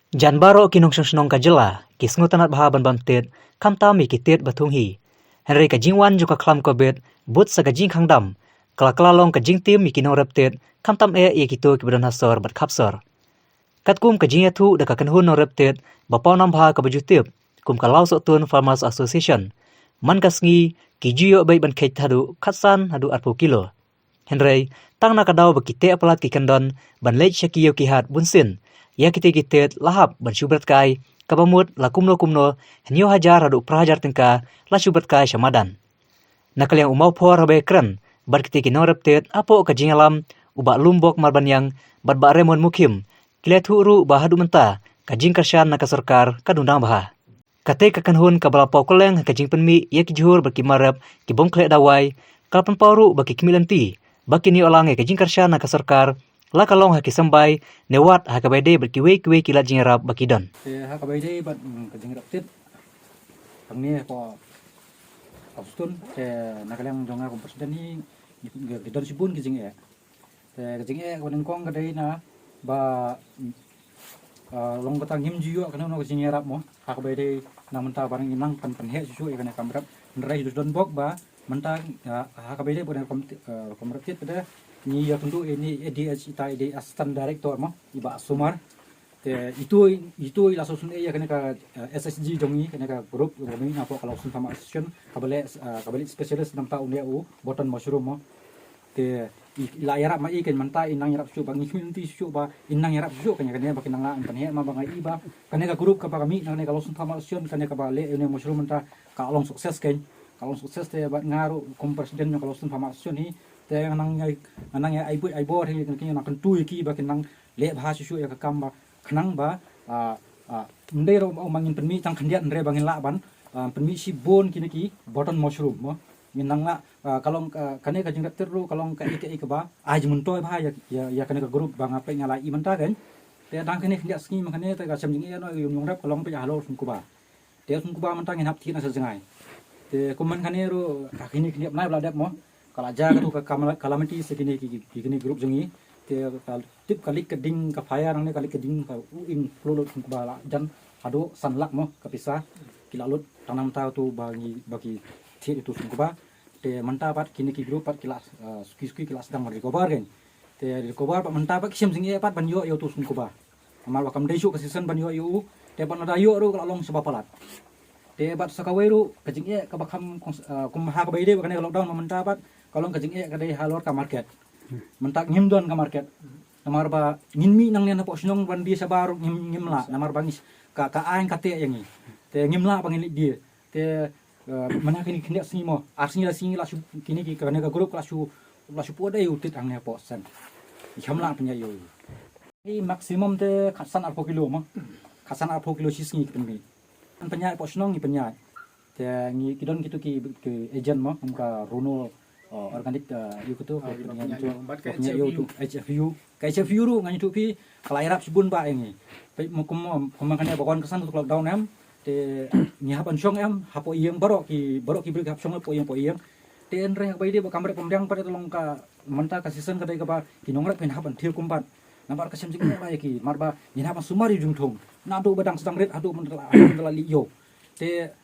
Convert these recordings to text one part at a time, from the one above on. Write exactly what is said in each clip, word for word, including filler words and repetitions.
Jan baroh ki nongshong shnong ka jylla ki sngewtynnat bha ban bam tied, khamtam ïa ki tied ba thung hi. Hynrei ka jingwan jong ka khlam covid bud sa ka jingkhang dam, ka la kylla long ka jingtim ïa ki nongrep tied, khamtam eh ïa kito kiba don ha sor bad khap sor. Katkum ka jingïathuh da ka kynhun nongrep tied ba pawnam bha kaba ju tip kum ka Lawsohtun Farmers Association, man ka sngi ki ju ïoh beit ban kheit haduh khatsan haduh arphew kilo. Hynrei tang na ka daw ba ki teh palat ki kyndon ban leit sha ki ïew ki hat bunsien ïa kitei ki tied, la hap ban shu bret kai, kaba mut la kumno kumno hynñiew hajar haduh phra hajar tyngka la shu bret kai sha madan. Na ka liang u mawphor haba ïakren bad kitei ki nongrep tied hapoh ka jingïalam, u Bah Lumbok Marbaniang bad Bah Raymond Mukhim, ki la ïathuh ruh ba haduh mynta ka jingkyrshan na ka sorkar ka dang dang bha. Katei ka kynhun kaba la paw kylleng ha ka jingpynmih ïa ki jhur bad ki mar rep ki bym khleh dawai, ka la pynpaw ruh ba ki khmih lynti ba kin ïoh lang ïa ka jingkyrshan na ka sorkar, la ka long ha ki symbai ne wat ha kaba ïadei bad kiwei kiwei ki lad jingïarap ba ki don. Te ha kaba ïadei bad, mm, ka jingrep tied hangne hapoh Lawsohtun, te na ka liang jong nga kum president hi, ngi, ngi don shibun ki jingeh. Te ka jingeh kaba nyngkong ka dei na ba, ah, long kata ngim ju ïoh kano kano ka jingïarap mo. Ha kaba ïadei na mynta ba ngi nang pyn, pynheh shuh shuh ïa kane ka kamrep. Hynrei ju don bok ba mynta, ah, ha kaba ïadei ba kane ka kam, ah, kamrep tied ka dei ngi ïakynduh ïa ine i A D H, ita i dei assistant director mo, i Bah Sumar. Te itu, itu i la sngewsynei ïa kane ka, eh, S H G jong ngi, kane ka group jong ngi napoh ka Lawsohtun Farmers Association, kaba leh, eh, kaba leh specialist na bynta une u button mushroom mo. Te i la ïarap ma i, kan mynta i nang ïarap shuh ba ngi khmih lynti shuh ba i nang ïarap shuh kan ïa kane ba kin nang lah ban pynheh, ma ba nga i ba kane ka group kaba ka mih na kane ka Lawsohtun Farmers Association, kane kaba leh une mushroom mynta ka long success kan. Ka long success te bad nga ruh kum president jong ka Lawsohtun Farmers Association hi, te nga nang ïa, nga nang ïa ai buit ai bor hi, nga nang kyntu ïa ki ba kin nang leh bha shuh shuh ïa ka kam ba khnang ba, ah, ah, ym dei ruh ba ngin pynmih tang khyndiat, hynrei ba ngin lah ban, ah, pynmih shibun kine ki button mushroom mo. Ngin nang lah, ah, ka long, ah, kane ka jingrep tied ruh ka long kaei kaei kaba ai jingmyntoi bha ïa, ïa, ïa kane ka group ba nga peit nga la i mynta kan. Te dang kane khyndiat sngi ma kane te ka shem jingeh noh ïa u nongrep ka long peit halor Sungkuba. Te Sungkuba mynta ngin hap thied na sa jngai. Te kum man kane ruh ka kine kine bnai ba la dep mo, ka la jia katu ka kam-, calamity sa kine ki, ki, kine group jong ngi. Te ka tip ka leit ka ding ka fire nangne, ka leit ka ding ka u ing plo lut Sungkuba, la jan haduh san lak mo ka pisa ki la lut tang na mynta tu ba ngi, ba ki thied ïa utu Sungkuba. Te mynta pat kine ki group pat ki la, eh, suki suki ki la sdang ban recover kan. Te recover pat mynta pat ki shem jingeh pat ban ïoh ïa utu Sungkuba. Namar ba kam dei shuh ka season ban ïoh ïa u, te pat lada ïoh ruh ka la long shibun palat. Te bad sa kawei ruh ka jingeh kaba kham kong, ah, kum ha kaba ïadei bad kane ka lockdown mynta pat ka long ka jingeh ka dei halor ka market. Mynta ngim don ka market. Namar ba ngin mih nangne napoh shnong ban die shabar ruh ngim, ngim lah. Namar ba ngi ka, ka aiñ ka teh ïa ngi. Te ngim lah ba ngin leit die. Te, eh, mynta kine khyndiat sngi mo, ar sngi lai sngi la shu, kine ki, kane ka group ka la shu, la shu poi dei u tied hangne hapoh Sen. Ngi kham lah pynïaid ïa u. Ki maximum te khatsan arphew kilo mo. Khatsan arphew kilo shi sngi ki pynmih. Ngi pynïaid hapoh shnong ngi pynïaid. Te ngi ki don kitu ki, ki agent mo, kum ka Rono, oh, organic, eh, ïa katu, ah, ka pynïaid ïa u, bad ka pynïaid ïa u tu, H F U. Ka H F U ruh ngan ïathuh phi ka la ïarap shibun bha ïa ngi. Peit mo kum, kum kane ba wan ka san tu ka lockdown em. Te ngi hap ban shong em, hapoh ïing baroh ki, baroh ki briew ki hap shong hapoh ïing, hapoh ïing. Te hynrei ha kaba ïadei bad ka kamrep pymdiang pat te long ka mynta ka season ka dei kaba ki nongrep kin hap ban thied kumba. Namar ka shem jingeh bha ïa ki, namar ba ngin hap ban sumar ïa u jingthung. Naduh ba dang sdang rit haduh mynta la, mynta la lih ïew. Te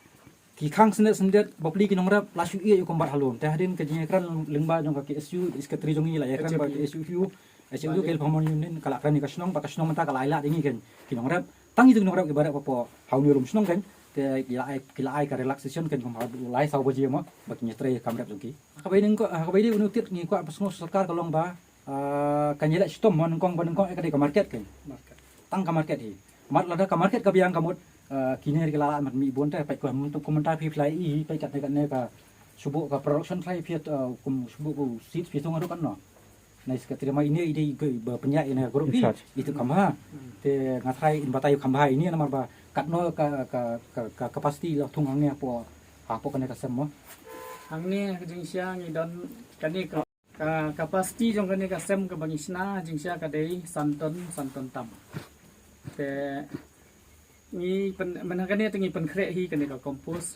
ki khang syndet syndet bapli ki nongrep la shu ïeh ïa u kumba halor. Te hadien ka jingïakren lyngba jong ka K S U, secretary jong ngi la ïakren bad ka K S U, K S U, K L Farmer Union, ka la kren ïa ka shnong, bad ka shnong mynta ka la ailad ïa ngi kan ki nongrep. Tang ïa ki nongrep kiba rep hapoh ha une u lum shnong kan. Te ki la ai, ki la ai ka relaxation kan kum ha lai saw baje mo, ba kin ïatrei ïa ka kamrep jong ki. Ha kaba ïadei, ha kaba ïadei une u tied ngi kwah ban sngewthuh sorkar ka long ba, ah, kan ïaleh shitom mo, nyngkong ba nyngkong eh ka dei ka market kan. Market. Tang ka market hi. Mat lada ka market ka biang ka mut, eh, kine ki la lah mat mih bun te, peit ko mynta, ko mynta phi phi la i, peit katne katne ka shu buh ka production try phi, eh, kum shu buh ko seed phi thung ruh katno. Nai secretary ma ine i dei ba pynïaid ine group phi, i tu kham bha. Te nga try in batai kham bha ine namar ba katno ka, ka, ka, ka capacity la thung hangne hapoh, hapoh kane ka sem mo. Hangne ka jingshisha ngi don kane ka Ka capacity jong kane ka sem kaba ngi shna jingshisha ka dei san ton, san ton tam. Te ngi pyn, mynta kane te ngi pynkhreh hi kane ka compost.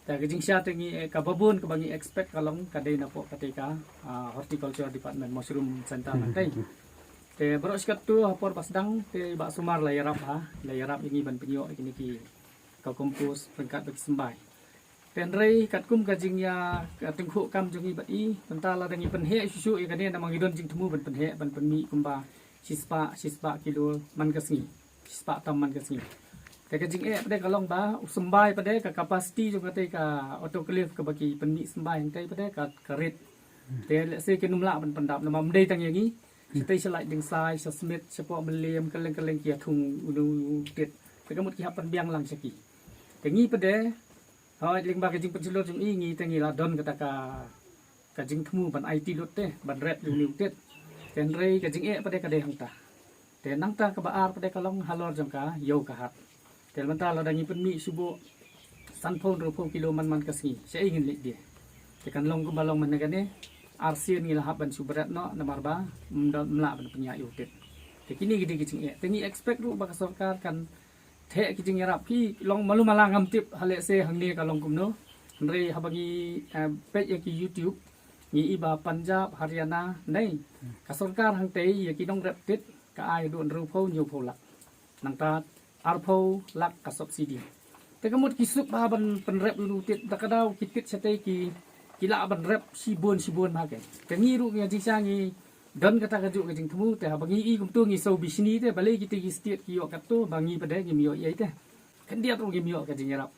Te ka jingshisha te ngi, eh, kaba bun kaba ngi expect ka long ka dei napoh katei ka, ah, Horticulture Department Mushroom Center mynta. Te baroh shi katto ha por ba sdang te Bah Sumar la ïarap ha, la ïarap ïa ngi ban pynïoh ïa kine ki ka compost ryngkat bad ki symbai. Te hynrei katkum ka jingïa ka tyngkhuh kam jong ngi bad i, mynta lada ngi pynheh shuh shuh ïa kane namar ngi don jingthmu ban pynheh ban pynmih kumba shispah, shispah kilo man ka sngi. Shispah tam man ka sngi. Te ka jingeh pat de ka long ba u symbai pat de ka capacity jong kata ka autoclave kaba ki pynmih symbai hangtai pat de ka, ka rit. Te lehse kin ym lah ban pyndap namar ym dei tang ïa ngi. Shatei sha Laitdingshai, sha Smit, shapoh Mylliem, kylleng kylleng ki ïathung une u tit. Te ka mut ki hap pynbiang lang sha ki. Te ngi pat de, hooid lyngba ka jingpynshlur jong i ngi te ngi la don kata ka, ka jingthmu ban aiti lut te, ban rep ïa une u tit. Te hynrei ka jingeh pat de ka dei hangta. Te nangta kaba ar pat de ka long halor jong ka ïew ka hat. Te mynta lada ngi pynmih shu buh sanphew hynriewphew kilo man man ka sngi, shaei ngin leit die? Te kan long kumba long mynne kane, arsien ngi la hap ban shu bret noh namar ba ym don, ym lah ban pynïaid ïa u tit. Te kine ki dei ki jingeh. Te ngi expect ruh ba ka sorkar kan theh ki jingïarap. Phi long malu mala ngam tip ha lehse hangne ka long kumno. Hynrei haba ngi, eh, peit ïa ki YouTube, ngi i ba Punjab, Haryana, nei ka sorkar hangtei ïa ki nongrep tit ka ai haduh hynriewphew hynñiewphew lak. Nangta arphew lak ka subsidy. Te ka mut ki suk bha ban pynrep ïa u tit, da ka daw ki tit shatei ki, ki lah ban rep shibun shibun bha ke. Te ngi ruh ngi ha jingshisha ngi don kata kajuh ka jingthmu, te haba ngi i kumto ngi sngewbha shini te, balei kita ki state ki ïoh katto ba ngi pat de ngim ïoh ei te. Khyndiat ruh ngim ïoh ka jingïarap.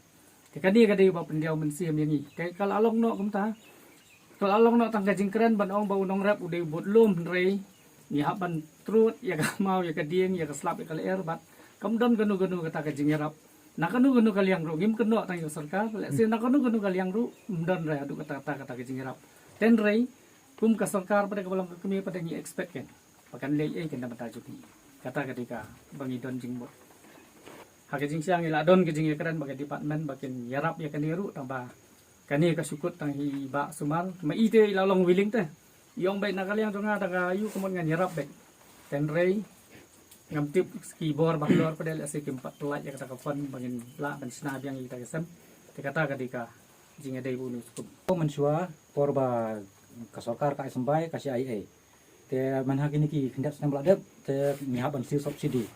Te kane ka dei ba pyndiaw mynsiem ïa ngi. Te ka la long noh kumta. Ka la long noh tang ka jingkren ban ong ba u nongrep u dei u bud lum, hynrei ngi hap ban trud ïa ka maw, ïa ka dieng, ïa ka slap, ïa ka lyer bad kam don kano kano kata ka jingïarap na kano kano ka liang ruh. Ngim kynnoh tang ïa ka sorkar, lehse na kano kano ka liang ruh ym don re haduh kata, kata, kata ka jingïarap. Te hynrei kum ka sorkar pat de kaba long ka kmie pat de ngi expect kan ba kan leh ei kan da mynta jong ngi. Kata ka dei kaba ngi don jingmut. Ha ka jingshisha ngi la don ka jingïakren bad ka department ba kin ïarap ïa kane ruh, tang ba kane ka shu kut tang hi Bah Sumar, ma i te i la long willing te. I ong beit na ka liang jong nga da ka ïoh ka mut ngan ïarap beit. Te hynrei ngam tip ki bor ba halor pat de lehse kim pat pyllait ïa kata ka fund ba ngin lah ban shna biang ïa kata ka sem. Te kata ka dei ka jingïadei bad une u skum. Mynshuwa por ba ka sorkar ka ai symbai ka shu ai ei. Te man ha kine ki khyndiat snem ba la dep te ngi hap ban siew subsidy.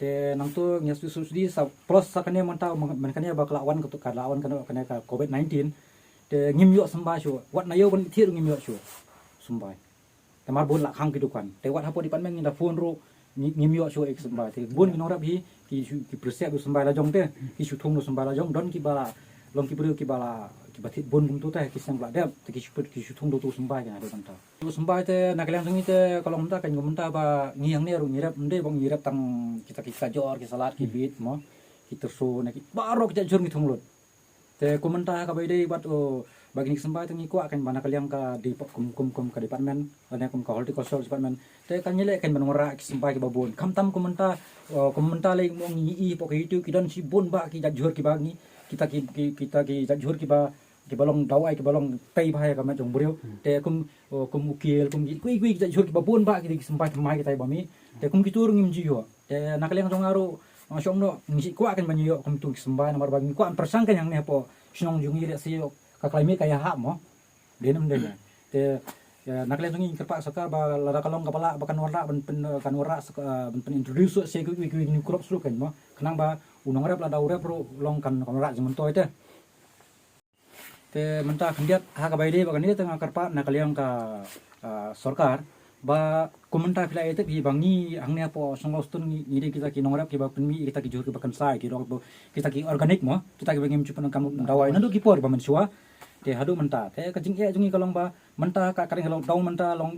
Te nangto ngi siew subsidy sa plus sa kane mynta, man kane ba ka la wan, ka la wan kane, kane ka covid nineteen. Te ngim ïoh symbai shuh, wat na ïew ban thied ruh ngim ïoh shuh symbai. Te mar bun la khang ki dukan. Te wat hapoh department ngi da phone ruh ngi, ngim ïoh shuh ei symbai. Te bun ki nongrep hi ki shu, ki pyrshah ïoh symbai la jong te, ki shu thung ïoh symbai la jong, don kiba la long ki briew kiba la, kiba thied bun kumto te ki snem ba la dep, te ki shu, ki shu thung ïoh tu symbai kane dei mynta. Symbai te na ka liang jong ngi te ka long mynta, kan kum mynta ba ngi hangne ruh ngi rep, ym dei ba ngi rep tang kita ki kajor, ki salad, ki bit mo, ki tyrso ne ki baroh ki jait jhur ngi thung lut. Te kum mynta ha kaba ïadei bad, oh, ba kine ki symbai te ngi kwah kan ba na ka liang ka dei kum, kum, kum ka department lane kum ka horticulture department te kan ïaleh kan ban wanrah ki symbai kiba bun. Khamtam kum mynta, oh, kum mynta lei mo ngi i hapoh ka YouTube ki don shibun bha ki jait jhur kiba ngi, kita ki, ki, kita ki jait jhur kiba kiba long dawai, kiba long tei bha ïa ka met jong briew. Te kum, oh, kum u kiel, kum ki, kiwei kiwei ki jait jhur kiba bun bha ki dei ki symbai thymmai kitai ba mih. Te kum kitu ruh ngim ju ïoh. Te na ka liang jong nga ruh nga shong noh, ngi shu kwah kan ban ïoh kum tu ki symbai namar ba ngi kwah pyrshang kan hangne hapoh shnong jong ngi lehse ïoh ka climate ka ïahap mo. Dei ne ym dei. Te ïa, na ka liang jong ngi ngi kyrpad sorkar ba lada ka long kaba lah ba kan wanrah ban pyn, kan wanrah sa, eh, ban pyn introduce sa kiwei kiwei ki new crops ruh kan mo. Khnang ba u nongrep lada u rep ruh long kan, kan wanrah jingmyntoi te. Te mynta khyndiat ha kaba ïadei bad kane te nga kyrpad na ka liang ka, ah, sorkar ba kum mynta phi la ïa tip hi ba ngi hangne hapoh Shanghaw Stone ngi, ngi dei kita ki nongrep kiba pynmih kita ki jhur kiba kynsai, ki rok, kita ki organic mo, kita kiba ngim ju pyndonkam dawai naduh ki por ba mynshuwa. Te haduh mynta te ka jingeh jong ngi ka long ba mynta ka, ka dang ka lockdown mynta long,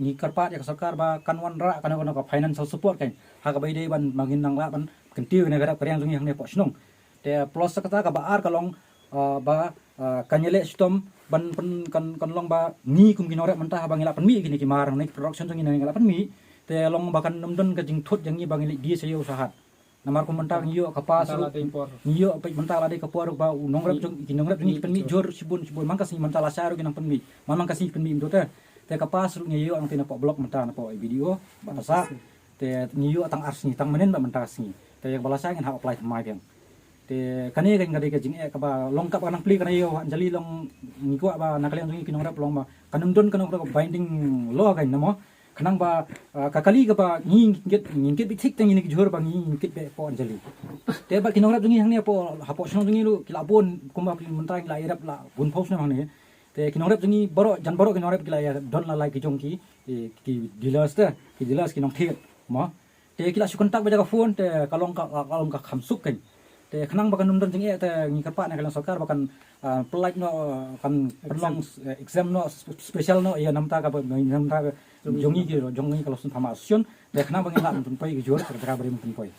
ngi kyrpad ïa ka sorkar ba kan wanrah kano kano ka financial support kan ha kaba ïadei ban ba ngin nang lah ban kyntiew ïa ka rep ka riang jong ngi hangne hapoh shnong. Te plus sa kata kaba ar ka long, ah, ba, ah, kan ïaleh shitom ban pyn, kan, kan long ba ngi kum ki nongrep mynta haba ngi la pynmih kine ki mar ne ki production jong ngi ne ngi la pynmih. Te long ba kan ym don ka jingthut jong ngi ba ngi leit die sha ïew sha hat. Namar kum mynta ngi ïoh ka pass ruh, ngi ïoh peit mynta la dei ka por ba u nongrep jong, ki nongrep jong ngi ki pynmih jhur shibun shibun, man ka sngi mynta lashai ruh ki nang pynmih. Man, man ka sngi ki pynmih mynta te. Te ka pass ruh ngi ïoh nangta napoh block mynta napoh B D O Batasa. Te ngi ïoh tang ar sngi, tang mynnin ba mynta ka sngi. Te ïa kaba lashai ngin hap apply thymmai biang. Te kane kan ka dei ka jingeh kaba long kaba nang plie kane ïa u Anjali long, ngi kwah ba na ka liang jong ngi ki nongrep long ba kan ym don kano ka binding law kan na mo. Khnang ba, ah, ka kali kaba ngi ngin kit, ngin kit beit thik te ngi ne ki jhur ba ngi ngin kit beit hapoh Anjali. Te bad ki nongrep jong ngi hangne hapoh, hapoh shnong jong ngi ruh ki la bun kumba phi mynta ngi la ïarap la bun phew snem hangne. Te ki nongrep jong ngi baroh, jan baroh ki nongrep ki la ïa don la lai ki jong ki, ki, ki dealers te, ki dealers ki nongthied mo. Te ki la shu contact beit da ka phone te ka long ka, ka long ka kham suk kein. Te khnang ba kan ym don jingeh te ngi kyrpad na ka liang sorkar ba kan, ah, pynlait noh, kan pynlong, eh, exempt noh, spe-, special noh ïa namta ka ba, namta ka jong ngi ki, jong ngi ka Losynphama Association. Te khnang ba ngin lah ban pynpoi ki jhur ka jaka ba rim pynpoi.